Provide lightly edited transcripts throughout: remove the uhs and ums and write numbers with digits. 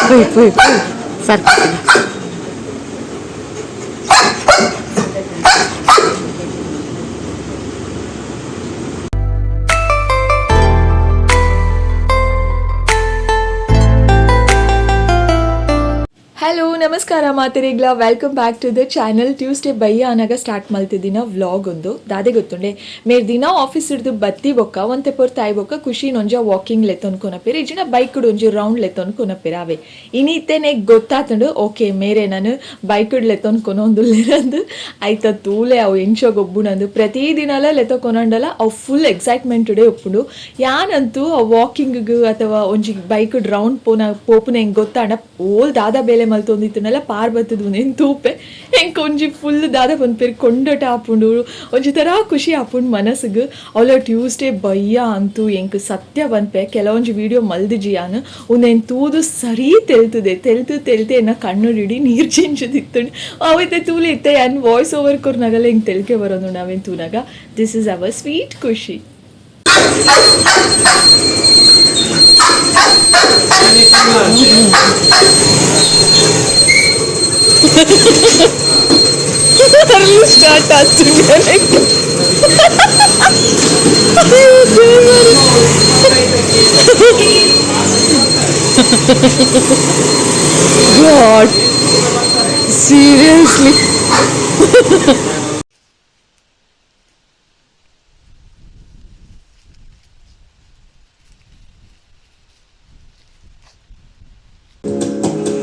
ಪೋಯಿ ಪೋಯಿ ಪೋಯಿ ಸರ್. ಹಲೋ, ನಮಸ್ಕಾರ ಮಾತೆರೆಗ್ಲ. Welcome back to the channel. Tuesday ಬಯ್ಯ ಅನಾಗ ಸ್ಟಾರ್ಟ್ ಮಲ್ತಿದ್ದಿನ ವ್ಲಾಗ್ ಒಂದು. ದಾದೆ ಗೊತ್ತುಂಡೆ, ಮೇರ್ ದಿನ ಆಫೀಸ್ ಹಿಡ್ದು ಬತ್ತಿ ಬೊಕ್ಕ ಒಂತೆ ಪೊರ್ತು ಬೊಕ್ಕ ಖುಷಿ ಒಂಜ ವಾಕಿಂಗ್ ಲೆತ್ತೊಂದು ಕೊನಪೇರು, ಇಜ್ಜಿನ ಬೈಕ್ ಒಂಜಿ ರೌಂಡ್ ಲೆತ್ತೊಂದು ಕೊನಪೇರು. ಅವೆ ಇನಿ ಇತ್ತೆನೆ ಗೊತ್ತಾತಂಡು, ಓಕೆ, ಮೇರೆ ನಾನು ಬೈಕ್ ಲೆತ್ತೊಂದು ಕೊನೊಂದುಲ್ಲೇರಂದು. ಆಯ್ತ, ತೂಲೆ ಅವು ಎಂಚ ಗೊಬ್ಬುನಂದು. ಪ್ರತಿ ದಿನಲ ಲೆತ್ತೊ ಕೊನಂಡಲ ಅವು ಫುಲ್ ಎಕ್ಸೈಟ್ಮೆಂಟ್ ಉಪ್ಪುಂಡು. ಯಾನಂತೂ ಆ ವಾಕಿಂಗ್ ಅಥವಾ ಒಂಜಿ ಬೈಕ್ ರೌಂಡ್ ಪೋನ ಪೋಪುನ ಹೆಂಗೆ ಗೊತ್ತಾಂಡ ಓಲ್ ದಾದ ಬೇಲೆ ಮಲ್ತೊಂದಿತ್ತುನಲ್ಲ ಪಾರ್ ಬತ್ತದು ಉಂದೆನ್ ತೂಪೆ. ಎಂಕ್ ಒಂಜಿ ಫುಲ್ ದಾದ ಪನ್ಪೆರ್ ಕೊಂಡಟ ಆಪುಂಡು, ಒಂಜಿ ತರ ಖುಷಿ ಆಪುಂಡು ಮನಸ್ಸಿಗೆ. ಅವಲ ಟ್ಯೂಸ್ಡೇ ಬಯ್ಯ ಅಂತೂ ಎಂಕ್ ಸತ್ಯ ಪನ್ಪೆ, ಕೆಲವೊಂಜಿ ವಿಡಿಯೋ ಮಲ್ದಿಜಿ ಯಾನ್. ಉಂದೆನ್ ತೂದು ಸರಿ ತೆಲ್ತದೆ, ತೆಲ್ತು ತೆಲ್ತೆ ಎನ್ನ ಕಣ್ಣು ಇಡೀ ನೀರು ಜಿಂಜುದಿತ್ತುಂಡು. ಅವಿತ್ತೆ ತೂಲೆ, ಇತ್ತೆ ಯಾನ್ ವಾಯ್ಸ್ ಓವರ್ ಕೊರ್ನಾಗಲ್ಲ ಹಿಂಗೆ ತೆಲ್ಕೆ ಬರೋದು ನಾವೇನು ತೂನಾಗ. This is our sweet Khushi. Start ಆಗ್ತದೆ. God, seriously.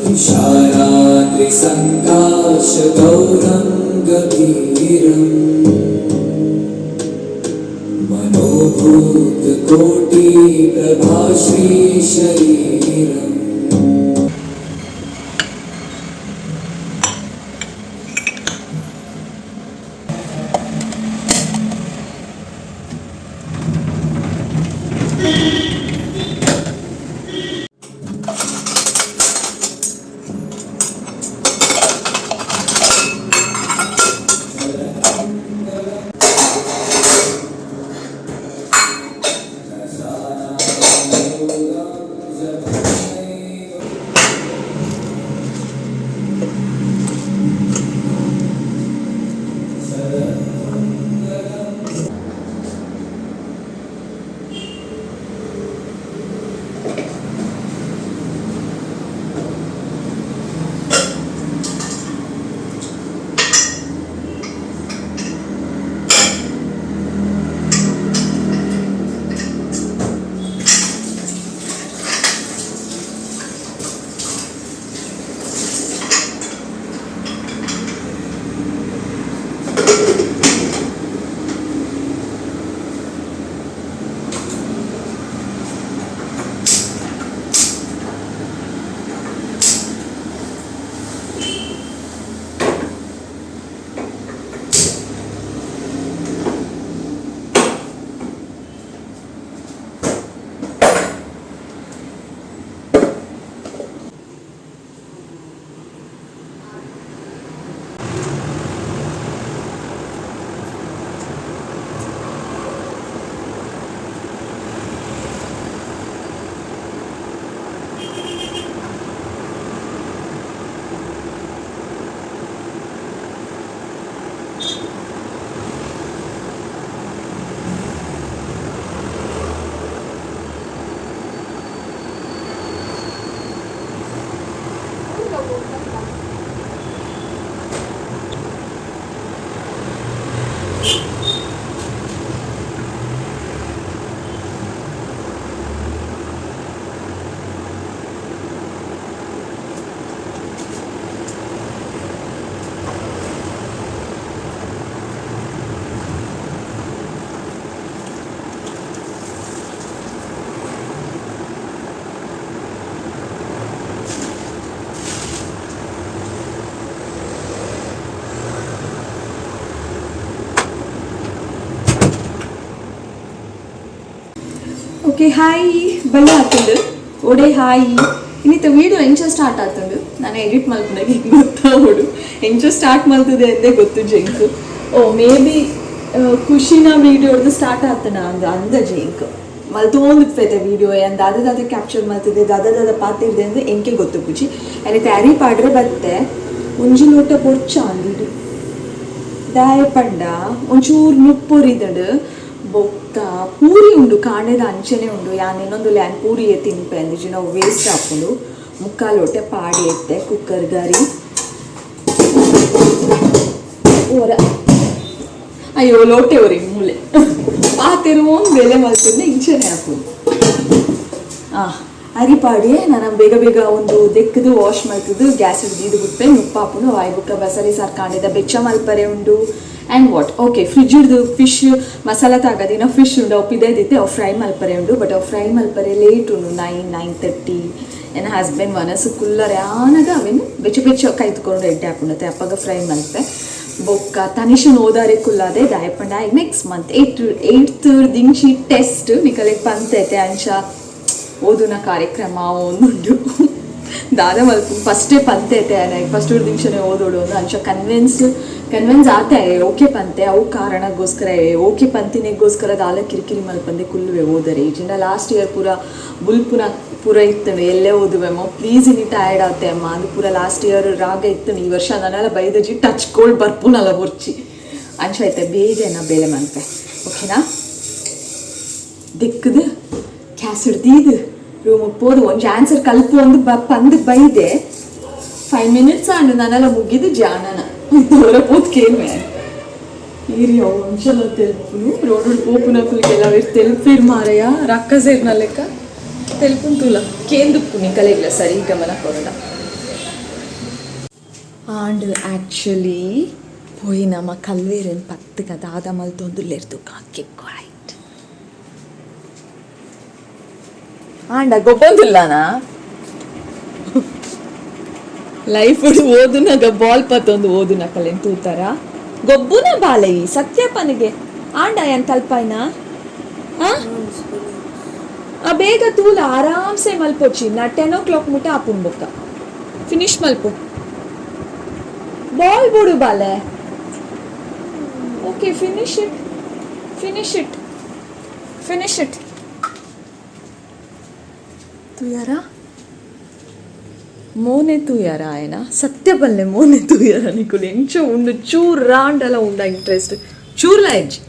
तुषाराद्रिसङ्काशगौरं गभीरम् मनोभूतकोटिप्रभाश्रीशरीरम्। ಓಕೆ, ಹಾಯ್, ಬಲ್ಲ ಆತುಂಡು. ಒಡೆ ಹಾಯ್. ಇನ್ನಿತ್ತ ವೀಡಿಯೋ ಎಂಚ ಸ್ಟಾರ್ಟ್ ಆತುಂಡು, ನಾನು ಎಡಿಟ್ ಮಲ್ಪುನಾಗ ಗೊತ್ತಾವಡು ಎಂಚ ಸ್ಟಾರ್ಟ್ ಮಲ್ತದೆ ಅಂದೇ ಗೊತ್ತು ಜೆಂಕ್. ಓ, ಮೇ ಬಿ ಖುಷಿನ ವೀಡಿಯೋದು ಸ್ಟಾರ್ಟ್ ಆತನ ಅಂದ ಅಂದಾಜೆ ಇಂಕ್. ಮಲ್ತೋಂದು ಪೇತೆ ವೀಡಿಯೋ ಏನ್ ದಾದ ದಾದ ಕ್ಯಾಪ್ಚರ್ ಮಲ್ತಿದೆ ದಾದ ದಾದ ಪಾತಿರ್ದೆ ಅಂದ್ರೆ ಎಂಕೆ ಗೊತ್ತು ಪೂಜಿ ಅನೆ ತಯಾರಿ ಪಾಡ್ರೆ ಬತ್ತೆ ಒಂಜಿ ಲೋಟ ಬೊರ್ಚ ಅಂದಿಡು ದಾಯ ಪಂಡ ಒಂಚೂರು ನುಪ್ಪೊರಿದಡು ಬೊಕ್ಕ ಪೂರಿ ಉಂಡು ಕಾಂಡೆದ ಅಂಚನೆ ಉಂಡು ಯಾನ್ ಇನ್ನೊಂದು ಲ್ಯಾನ್ ಪೂರಿ ತಿನ್ಪೆ ಅಂದಿಜಿ ನಾವು ವೇಸ್ಟ್ ಆಪುಂಡು ಮುಕ್ಕಾಲು ಲೋಟೆ ಪಾಡಿ ಎತ್ತೆ ಕುಕ್ಕರ್ ಗರಿ ಓರ ಅಯ್ಯೋ ಲೋಟೆ ಒರಿ ಮೂಲೆ ಪಾತೆರು ಒಂದು ಬೆಲೆ ಮಲ್ತುಂಡೆ ಇಂಚನೆ ಹಾಕುದು ಅರಿಪಾಡಿ ನಾನು ಬೇಗ ಬೇಗ ಒಂದು ದೆಕ್ಕದು ವಾಶ್ ಮಾಡ್ತಿದ್ದು ಗ್ಯಾಸ್ ಹಿಡ್ದು ಬಿಟ್ಪೆ ನುಪ್ಪಾಪುನು ವಾಯ್ ಬುಕ್ಕ ಬಸರಿ ಸಾರು ಕಾಂಡಿದ ಬೆಚ್ಚ ಮಲ್ಪರೆ ಉಂಡು and what okay fridge ಹಿಡ್ದು ಫಿಶ್ ಮಸಾಲ ತಾಗದಿನ ಫಿಶ್ ಉಂಡು ಅವು ಪಿದೈದಿತ್ತೆ ಅವು ಫ್ರೈ ಮಲ್ಪರೆ ಉಂಡು ಬಟ್ ಅವು ಫ್ರೈ ಮಲ್ಪರೆ ಲೇಟ್ ಉಂಡು 9 9:30 ಎನ್ನ ಹಸ್ಬೆಂಡ್ ಮನಸ್ಸು ಕುಲ್ಲರೆ ಆನಗ ಅವೇನು ಬೆಚ್ಚ ಬೆಚ್ಚ ಕೈತ್ಕೊಂಡು ಎಡ್ಡೆ ಹಾಕೊಂಡತ್ತೆ ಅಪ್ಪಗ ಫ್ರೈ ಮಲ್ಪೆ ಬೊಕ್ಕ ತನಿಷನ್ ಓದಾರೆ ಕುಲ್ಲಾದೆ ದಾಯಪಂಡ next month 8th ದಿಂಚಿ test ನಿಕಲೆಗ್ ಪಂತೈತೆ ಅಂಚ ಓದುನ ಕಾರ್ಯಕ್ರಮ ಒಂದುಂಡು ದಾದ ಮಲ್ಪ ಫಸ್ಟೇ ಪಂತೈತೆ ಫಸ್ಟ್ ನಿಮಿಷನೇ ಓದೋಡು ಒಂದು ಅಂಚ ಕನ್ವಿನ್ಸ್ ಕನ್ವಿನ್ಸ್ ಆತೆ ಓಕೆ ಪಂತೆ ಅವು ಕಾರಣಕ್ಕೋಸ್ಕರ ಓಕೆ ಪಂತಿನಿಗೋಸ್ಕರ ದಾಲ ಕಿರಿಕಿರಿ ಮಲ್ಪಂದೆ ಕುಲ್ಲುವೆ ಓದರೆ ಈಜಿಂದ ಲಾಸ್ಟ್ ಇಯರ್ ಪೂರ ಬುಲ್ಪುನ ಪೂರ ಇತ್ತು ಎಲ್ಲೇ ಓದುವೆಮೋ ಪ್ಲೀಸ್ ಇನಿ ಟಯರ್ಡ್ ಆತೆ ಅಮ್ಮ ಅದು ಪೂರ ಲಾಸ್ಟ್ ಇಯರ್ ರಾಗ ಇತ್ತು ಈ ವರ್ಷ ನನ್ನೆಲ್ಲ ಬೈದಜಿ ಟಚ್ ಕೋಲ್ಡ್ ಬರ್ಪುನಲ್ಲ ಬೊರ್ಚಿ ಅಂಚ ಐತೆ ಬೇಗ ನಾ ಬೇಲೆ ಮನ್ಪೆ ಓಕೆನಾ ದಿಕ್ಕದು ಗ್ಯಾಸ್ ಹಿಡ್ದೀದು ರೂಮಿಗೆ ಪೋದು ಒಂಜಿ ಆನ್ಸರ್ ಕಲ್ಪು ಒಂದು ಪಂದ್ ಬೈದೆ 5 ಮಿನಿಟ್ಸ್ ಆಂಡ್ ನಾನೆಲ್ಲ ಮುಗಿದು ಜಾನನ ದೂರ ಪೋತ್ ಕೇಳ್ಮೆ ಈರಿ ಅವು ಒಂಚಲ ತೆಲ್ಪುನು ರೋಡ್ ಪೋಪುನ ಕುಲ್ಗೆಲ್ಲ ತೆಲ್ಪಿರ್ ಮಾರಯ್ಯ ರಕ್ಕ ಸೇರ್ನ ಲೆಕ್ಕ ತೆಲ್ಪುನ್ ತೂಲ ಕೇಂದುಪ್ಪು ನಿಕಲೆಗ್ಲ ಸರಿ ಗಮನ ಕೊರಡ ಆಂಡ್ ಆ್ಯಕ್ಚುಲಿ ಪೋಯಿ ನಮ್ಮ ಕಲ್ವೇರನ್ ಪತ್ತುಗ ದಾದ ಮಲ್ತೊಂದು ಲೆರ್ದು ಕಾಕಿ ಕ್ವೈಟ್ ಆಂಡ ಗೊಬ್ಬೊಂದುಲ್ಲನಾ ಲೈಫ್ ಓದುನಾಗ ಬಾಲ್ ಪತ್ತೊಂದು ಓದುನ ಕಲೆನ್ ತೂತಾರ ಗೊಬ್ಬುನ ಬಾಲೈ ಸತ್ಯಪ್ಪನಿಗೆ ಆಂಡ ಏನ್ ತಲ್ಪಾಯ್ನ ಆ ಬೇಗ ತೂಲ ಆರಾಮ್ಸೆ ಮಲ್ಪೊಚ್ಚಿ ನಾ 10 o'clock ಮುಟ ಆಪುನ್ ಬೊಕ್ಕ ಫಿನಿಶ್ ಮಲ್ಪು ಬಾಲ್ ಬಿಡು ಬಾಲೆ okay finish it finish it finish it ತೂಯಾರ ಮೋನೆ ತೂಯಾರ ಆಯನ ಸತ್ಯ ಬಲ್ಲೆ ಮೋನೆ ತೂಯಾರ ನಿಕುಲು ಎಂಚ ಉಂಡು ಚೂರ್ ರಾಂಡಲ ಉಂಡ ಇಂಟ್ರೆಸ್ಟ್ ಚೂರ್ಲ ಹೆಜ್ಜೆ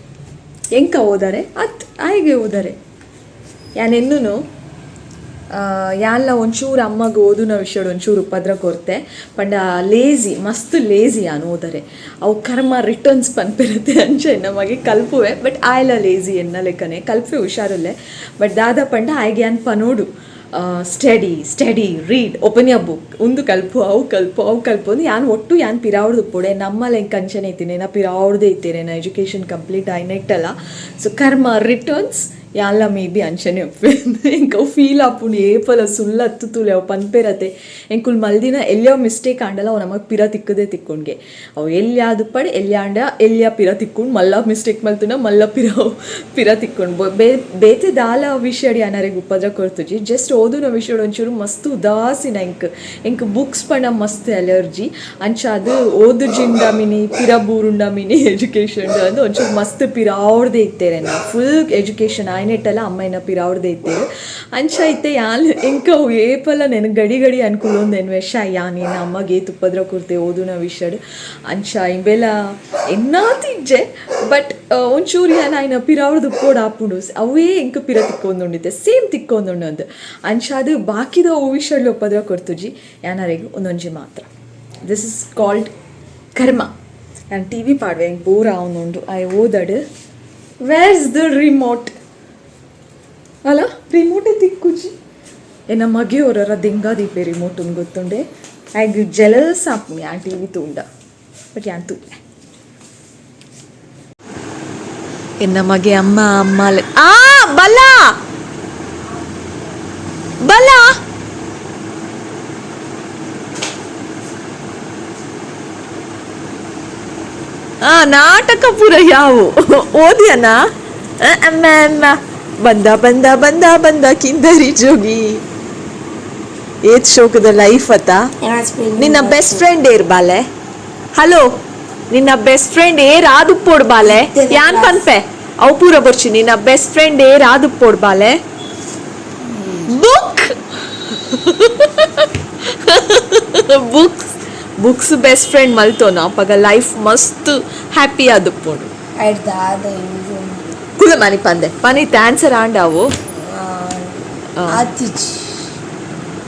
ಎಂಕ ಓದಾರೆ ಅತ್ ಆಯ್ಗೆ ಓದಾರೆ ಯಾನೆನ್ನುನು ಯಾನ್ಲ ಒಂಚೂರು ಅಮ್ಮಗ್ ಓದುನ ವಿಷಯಡ್ ಒಂಚೂರು ಉಪದ್ರ ಕೊರ್ತೆ ಪಂಡ ಲೇಜಿ ಮಸ್ತ್ ಲೇಜಿ ಯಾನ್ ಓದರೆ ಅವು ಕರ್ಮ ರಿಟರ್ನ್ಸ್ ಪನ್ಪಿರತ್ತೆ ಅಂಚ ನಮಗೆ ಕಲ್ಪುವೆ ಬಟ್ ಆಯ್ಲ ಲೇಜಿ ಎನ್ನ ಲೆಕ್ಕನೆ ಕಲ್ಪೆ ಹುಷಾರುಲ್ಲೆ ಬಟ್ ದಾದ ಪಂಡ ಆಯ್ಗೆ ಯಾನ್ ಪನೋಡು study study read open your book ಒಂದು ಕಲ್ಪು ಅವು ಕಲ್ಪು ಅವು ಕಲ್ಪು ಅಂದು ಯಾನ್ ಒಟ್ಟು ಯಾನ್ ಪಿರಾವ್ದು ಪೊಡೆ ನಮ್ಮಲ್ಲಿ ಹೆಂಗೆ ಕಂಚನೆ ಇತ್ತೀನಿ ನಾ ಪಿರಾವ್ದೇ ಇತ್ತೇನೆ ನಾ ಎಜುಕೇಷನ್ ಕಂಪ್ಲೀಟ್ ಆಯ್ನೆಟ್ಟಲ್ಲ ಸೊ ಕರ್ಮ ರಿಟರ್ನ್ಸ್ ಯಾನ್ಲ ಮೇ ಬಿ ಅಂಚನೆ ಎಂಕ ಫೀಲ್ ಆಪುಂಡು ಏಪಲ ಸುಳ್ಳು ಹತ್ತು ತುಲೆ ಅವು ಪನ್ಪೇರತೆ ಎಂಕುಲ್ ಮಲ್ದಿನ ಎಲ್ಲಿಯೋ ಮಿಸ್ಟೇಕ್ ಆಂಡಲ ಅವು ನಮಗೆ ಪಿರ ತಿಕ್ಕದೆ ತಿಕ್ಕೊಂಡ್ಗೆ ಅವು ಎಲ್ಲಿ ಪಡೆ ಎಲ್ಲಿ ಆಂಡ ಎಲ್ಲಿಯ ಪಿರ ತಿಕ್ಕೊಂಡು ಮಲ್ಲ ಮಿಸ್ಟೇಕ್ ಮಲ್ತುನ ಮಲ್ಲ ಪಿರ ಪಿರ ತಿಕ್ಕೊಂಡು ಬೇತೆ ದಾಲ ವಿಷಯಡಿ ಅನಾರೆಗ್ ಉಪದ್ರ ಕೊರ್ತುಜಿ ಜಸ್ಟ್ ಓದುನ ವಿಷಯಡ್ ಒಂಚೂರು ಮಸ್ತ್ ಉದಾಸೀನ ಎಂಕ್ ಎಂಕ್ ಬುಕ್ಸ್ ಪಂಡ ಮಸ್ತ್ ಅಲರ್ಜಿ ಅಂಚ ಅದು ಓದುಜಿಂದ ಮಿನಿ ಪಿರ ಬೂರುಂಡ ಮಿನಿ ಎಜುಕೇಷನ್ ಅಂದು ಒಂಚೂರು ಮಸ್ತ್ ಪಿರ ಅವ್ರದೇ ಇತ್ತೇರೆ ನಾ ಫುಲ್ ಎಜುಕೇಷನ್ ಆಯ್ನೆಟ್ಟಲ್ಲ ಅಮ್ಮಯ್ಯನ ಪಿರಾವ್ರದೇ ಇತ್ತೇರು ಅಂಚ ಐತೆ ಯಾನ್ ಎಂಕ ಏಪಲ ನೆನ್ ಗಡಿ ಗಡಿ ಅನ್ಕುಲೊಂದು ಎನ್ವೆಷ ಯಾನ್ ನಿನ್ನ ಅಮ್ಮಗೆ ಏತ್ ಉಪದ್ರ ಕೊರ್ತೆ ಓದುನ ವಿಷಯಡ್ ಅಂಚ ಇಂಬೆಲ ಎನ್ನಾತಿಜ್ಜೆ ಬಟ್ ಒಂಚೂರು ಯಾನ್ ಆಯ್ನ ಪಿರಾವ್ರದ್ದು ಉಪ್ಪೋಡು ಆಪುಂಡು ಅವೇ ಎಂಕ ಪಿರ ತಿಕ್ಕೊಂದುಂಡಿತ್ತೆ ಸೇಮ್ ತಿಕ್ಕೊಂದುಂಡು ಅಂದ್ ಅಂಚ ಅದು ಬಾಕಿದ ಅವು ವಿಷಯಡ್ ಉಪದ್ರ ಕೊರ್ತುಜಿ ಯಾನರೆಗ್ ಒಂದೊಂಜಿ ಮಾತ್ರ this is called ಕರ್ಮ ನಾನು ಟಿ ವಿ ಪಾಡ್ವೆ ಎಂಕ್ ಬೋರ್ ಆವೊಂದುಂಡು I ಓದಡ್ where is the remote ಅಲ್ಲ ರಿಮೋಟೇ ತಿಕ್ಕುಜಿ ಎನ್ನ ಮಗೆ ದೆಂಗ ದೀಪೆ ರಿಮೋಟ್ ಗೊತ್ತುಂಡೆ ಆಯ್ಗ್ ಜೆಲಸ್ ಆಪುಂಡು ಯಾನ್ ಟಿ ವಿ ತೂಂಡ ಬಟ್ ಯಾನ್ ತೂಪೆ ಎನ್ನ ಮಗೆ ಅಮ್ಮ ಅಮ್ಮ ಆ ಬಲ ಬಲ ಆ ನಾಟಕ ಪೂರ ಯಾವು ಓದಿಯನಾ ಅಮ್ಮ ಅಮ್ಮ ಬಂದ ಬಂದ ಬಂದ ಬಂದ ಕಿಂದರಿ ಜೋಗಿ ಏತ್ ಶೋಕದ ಲೈಫ್ ಅತ್ತ ನಿನ್ನ ಬೆಸ್ಟ್ ಫ್ರೆಂಡ್ ಏರ್ ಬಾಲೆ ಹಲೋ ನಿನ್ನ best friend air ಆದುಪ್ಪೋಡು ಬಾಲೆ ಯಾನ್ ಪನ್ಪೆ ಅವು ಪೂರ ಬರ್ಚಿ ನಿನ್ನ ಬೆಸ್ಟ್ ಫ್ರೆಂಡ್ ಏರ್ ಆದು ಪೋಡ್ ಬಾಲೆ. Book, books, books best friend ಮಲ್ತೋನ ಅಪಗ ಲೈಫ್ ಮಸ್ತ್ ಹ್ಯಾಪಿ ಆದುಪ್ಪುಂಡು. ದಾದ? ಕುಲ ಮನಿ ಪಂದೆ ಪನಿತ್ ಆನ್ಸರ್ ಆಂಡಾವು. ಆತಿಜಿ.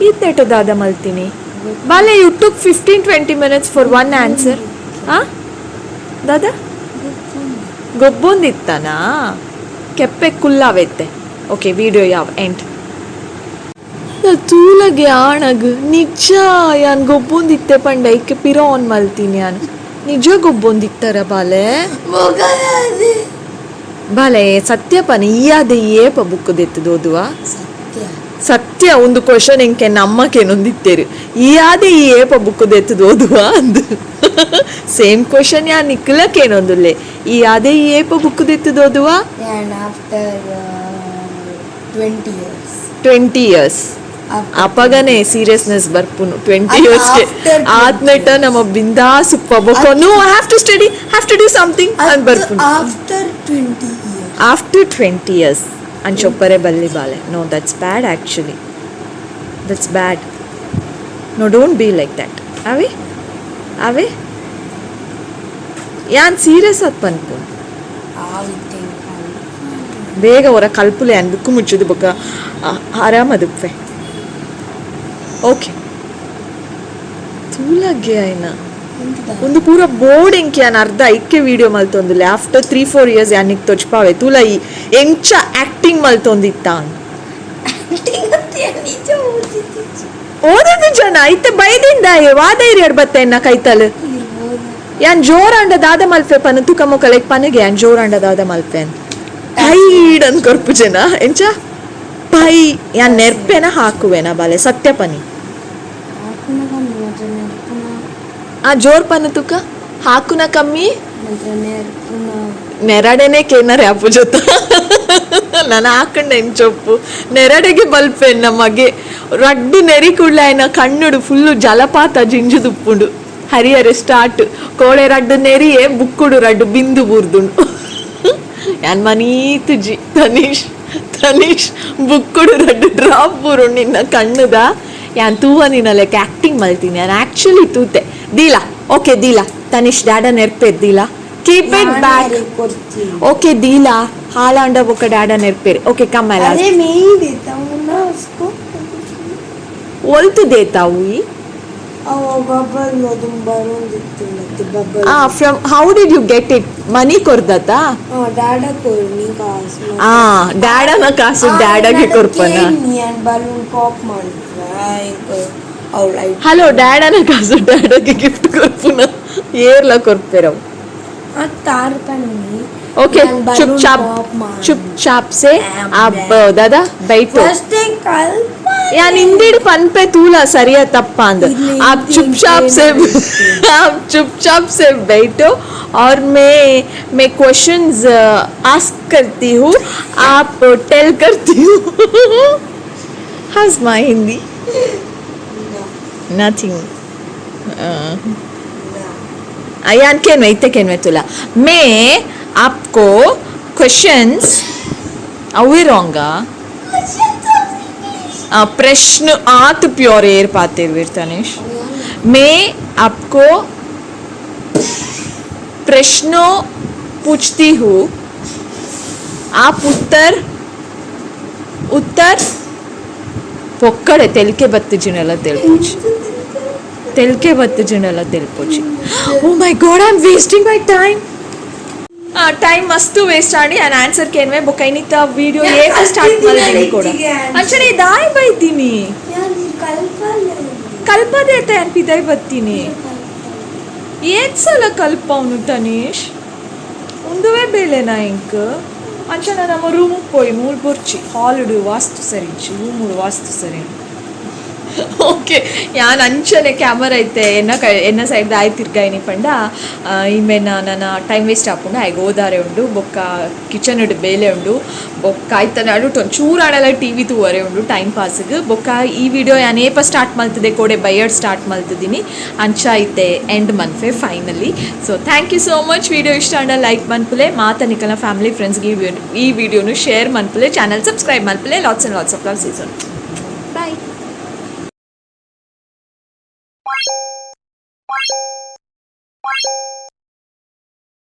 ಈತೇಟ ದಾದ ಮಲ್ತೀನಿ ಬಾಲೆ? You took 15-20 minutes for one answer. ಆ ದಾದಾ ಗೊಬ್ಬೊಂದಿತ್ತಾನಾ? ಕೆಪ್ಪೆ ಕುಲ್ಲಾವೆತ್ತೆ. ಓಕೆ, ವಿಡಿಯೋ ಯಾವ ಎಂಡ್ ತೂಲಗೆ ಆಣಗ್ ನಿಜ ಯಾನ್ ಗೊಬ್ಬೊಂದಿತ್ತೆ ಪಂಡ ಐಕೆ ಪಿರ ಆನ್ ಮಲ್ತೀನಿ. ಯಾನ್ ನಿಜ ಗೊಬ್ಬೊಂದಿತ್ತರ ಬಾಲೆ? ಬಾಲೆ, ಸತ್ಯಪನ ಈಯಾದೆ ಏಪ ಬುಕ್ ದೆತ್ತದು ಓದುವ? ಸತ್ಯ. ಸತ್ಯ. ಒಂದು ಕ್ವಶನ್ ಎಂಕೆ ನಮ್ಮಕೇನೊಂದಿತ್ತೇರು, ಈಯಾದೆ ಈ ಏಪ ಬುಕ್ ದೆತ್ತದು ಓದುವ ಅಂದು. ಸೇಮ್ ಕ್ವಶನ್ ಯಾ ನಿಕ್ಲಕ್ಕೇನೊಂದುಲ್ಲೆ, ಈ ಅದೇ ಈ ಏಪ ಬುಕ್ ದೆತ್ತದು ಓದುವ? And after 20 years. 20 years ಅಪಗನೆ seriousness ಬರ್ಪುನು 20 years after 20. ಆದ್ನೆಟ ನಮ್ಮ ಬಿಂದಾಸ್ ಬೊಕ್ಕ "No, have to study, have to do something" ಅಂತ ಬರ್ಪುನು. After 20 years. After 20 years ಅಂಚೊಪ್ಪರೆ ಬಲ್ಲಿ ಬಾಲೆ. No, that's bad actually, that's bad. No, don't be like that. ಅವೆ ಅವೆ ಯಾನ್ ಸೀರಿಯಸ್ ಆತ್ ಪನ್ಪುನು. ಬೇಗ ಹೊರ ಕಲ್ಪುಲೆ ಅನ್ ಬುಕ್ಕು ಮುಚ್ಚುದು ಬೊಕ್ಕ ಆರಾಮದುಪ್ಪೆ. ಓಕೆ, ತೂಲಗ್ಗೆ ಆಯ್ನ ಒಂದು ಪೂರ ಬೋರ್ಡ್ ಎಂಕೆ ಯಾನ್ ಅರ್ಧ ಐಕ್ಕೆ ವಿಡಿಯೋ ಮಲ್ತೊಂದುಲ್ಲೆ. ಆಫ್ಟರ್ 3-4 ಇಯರ್ಸ್ ಯಾನಿಕ್ ತೊಚ್ಪಾವೆ ತೂಲ, ಈ ಎಂಚ ಆಕ್ಟಿಂಗ್ ಮಲ್ತೊಂದಿತ್ತ. ನಿಜ. ಓದದು ಜನ ಐತೆ ಬೈದಿಂದ ವಾದೈರಿ ಬತ್ತ ಎನ್ನ ಕೈತಲ್. ಯಾನ್ ಜೋರಾಂಡ ದಾದ ಮಲ್ಪೆ ಪನ ತುಕ ಮೊಕಲೆಗ್ ಪನಗೆ, ಯಾನ್ ಜೋರಾಂಡ ದಾದ ಮಲ್ಪೆ? ಟೈಡ್ ಅನ್ ಕೊರ್ಪು ಜನ ಎಂಚ ಪೈ ಯಾನ್ ನೆರ್ಪೆನ ಹಾಕುವೆನ ಬಾಲೆ, ಸತ್ಯ ಪನಿ. ಆ ಜೋರ್ ಪನ ತುಕ, ಹಾಕುನ ಕಮ್ಮಿ. ನೆರಡೆನೆ ಕೇನರೆ ಅಪ್ಪು ಜೊತ ನಾನು ಹಾಕೊಂಡೆ ಎಂಚೊಪ್ಪು ನೆರಡೆಗೆ ಬಲ್ಪೆ ನಮಗೆ ರಡ್ಡು ನೆರಿ ಕೂಡ್ಲೆ ಆಯ್ನ ಕಣ್ಣುಡು ಫುಲ್ಲು ಜಲಪಾತ ಜಿಂಜುದುಪ್ಪುಂಡು, ಹರಿಹರೆ ಸ್ಟಾರ್ಟ್. ಕೋಳೆ ರಡ್ಡು ನೆರಿಯೇ ಬುಕ್ಕುಡು ರಡ್ಡು ಬಿಂದು ಬೂರ್ದುಂಡು. ಯಾನ್ ಮನೀತುಜಿ ತನೀಶ್, ತನೀಶ್, ಬುಕ್ಕುಡು ರಡ್ಡು ಡ್ರಾಪ್ ಬೂರು ನಿನ್ನ ಕಣ್ಣುದ. ಯಾನ್ ತೂವ ನಿನ್ನ ಲೆಕ್ಕ ಆಕ್ಟಿಂಗ್ ಮಲ್ತೀನಿ. ಯಾನ್ ಆಕ್ಚುಲಿ ತೂತೆ ದೀಲಾ. ಓಕೆ ದೀಲಾ ತನಿಷ್, ಡ್ಯಾಡ ನೆರ್ಪೆ ದೀಲಾ. Keep it back. Okay ದೀಲಾ, ಹಾಲಾಂಡ ಬೊಕ್ಕ ಡ್ಯಾಡ ನೆರ್ಪೇರಿ. ಓಕೆ ಕಮ್ ಅಲ್ಲ. अरे, मैं ही देता हूँ ना उसको. ಒಲ್ತು ದೇತಾವು ಈ? ಅವ ಬಬಲ್ ಅದು ಬರೋದಿತ್ತು ಮತ್ತೆ ಬಬಲ್. ಆ, from how did you get it? Money ಕೊರ್ದತಾ? ಡ್ಯಾಡ ಕೊರ್ನಿ ಕಾಸು. ಆ ಡ್ಯಾಡನ ಕಾಸು ಡ್ಯಾಡಗೆ ಕೊರ್ಪನ? ಬಲೂನ್ ಪಾಪ್ ಮಾಡಿದ್ವಿ ಅವಳ. ಹಲೋ, ಡ್ಯಾಡನ ಕಾಸು ಡ್ಯಾಡಗೆ ಗಿಫ್ಟ್ ಕೊರ್ಪುನ ಏರ್ಲ ಕೊರ್ಪೆರವು? ತಾರು ಪನ್ನಿ. ओके, चुपचाप, चुपचाप से आप दादा बैठो. ಫಸ್ಟ್ ಕಲ್ಪ. ಯಾನ್ ಇಂದಿಡ್ ಪನ್ಪೆ ತೂಲ ಸರಿಯಾ ತಪ್ಪ ಅಂದ್. आप चुपचाप से, आप चुपचाप से बैठो और मैं क्वेश्चंस आस्क करती हूँ, आप टेल करती हूँ. How's my Hindi? Nothing. यान केनवे इत्ते केनवे तुला मैं आपको क्वेश्चंस अवे रांगा प्रश्न आत प्योर एयर पाते हुए. तनिष, मैं आपको प्रश्नों पूछती हूँ, आप उत्तर उत्तर ಪೊಕ್ಕಡೆ ತೆಲಿಕೆ ಬತ್ತಿಜಿನೆಲ್ಲ ತೆಲ್ಪೊಚಿ, ತೆಲಿಕೆ ಬತ್ತಿಜಿನೆಲ್ಲ ತೆಲ್ಪೊಚಿ. Oh my God, I am wasting my time. Time ಮಸ್ತ್ ವೇಸ್ಟ್ ಆಡಿ. ನಾನು ಆನ್ಸರ್ ಕೇನ್ವೆ ಬೊಕ್ಕ ಇನ್ನಿತ್ತ ವಿಡಿಯೋ ಏಕ ಸ್ಟಾರ್ಟ್ ಮಾಡಿದ್ದೀನಿ ಕೂಡ. ಅಂಚನೆ ದಾಯ್ ಬೈತೀನಿ. ಕಲ್ಪದೆ ಅನ್ಪಿದಾಯ್ ಬತ್ತೀನಿ. ಏತ್ ಸಲ ಕಲ್ಪವನು ತನೀಶ್? ಉಂದುವೇ ಬೇಲೆನಾ ಇಂಕ್? ಅಂಚನ ನಮ್ಮ ರೂಮುಗ್ ಪೋಯಿ ಮೂಲ್ ಬೊರ್ಚಿ, ಹಾಲುಡು ವಾಸ್ತು ಸರಿ ಇಜ್ಜಿ, ರೂಮುಡು ವಾಸ್ತು ಸರಿ. ಓಕೆ, ಯಾನ್ ಅಂಚನೆ ಕ್ಯಾಮರಾ ಇತ್ತೆ ಎನ್ನ ಕ ಎನ್ನ ಸೈಡ್ ಆಯ್ ತಿರ್ಗಾಯಿನಿ ಪಂಡ ಇಮ್ಮೆನ ನನ್ನ ಟೈಮ್ ವೇಸ್ಟ್ ಆಪುಂಡು. ಆಯ್ಗೆ ಓದಾರೆ ಉಂಡು, ಬೊಕ್ಕ ಕಿಚನ್ ಬೇಲೆ ಉಂಡು, ಬೊಕ್ಕ ಐತ ನಡುಟ್ ಒಂಚೂರು ಆಡಲ ಟಿವಿ ತೂವರೆ ಉಂಡು ಟೈಮ್ ಪಾಸ್ಗ್. ಬೊಕ್ಕ ಈ ವಿಡಿಯೋ ಯಾನ್ ಏಪ ಸ್ಟಾರ್ಟ್ ಮಲ್ತದೆ? ಕೋಡೆ ಬೈಯಡ್ ಸ್ಟಾರ್ಟ್ ಮಲ್ತಿದ್ದೀನಿ. ಅಂಚ ಇತ್ತೆ and ಮನ್ಫೆ finally. So thank you so much. Video ಇಷ್ಟ ಆಂಡ ಲೈಕ್ ಮನ್ಪುಲೆ, ಮಾತ ನಿಕಲ್ನ ಫ್ಯಾಮಿಲಿ ಫ್ರೆಂಡ್ಸ್ಗೆ ಈ ವಿಡಿಯೋನು ಶೇರ್ ಮನ್ಪುಲೆ, ಚಾನಲ್ ಸಬ್ಸ್ಕ್ರೈಬ್ ಮನ್ಪುಲೆ. Lots and lots of love season.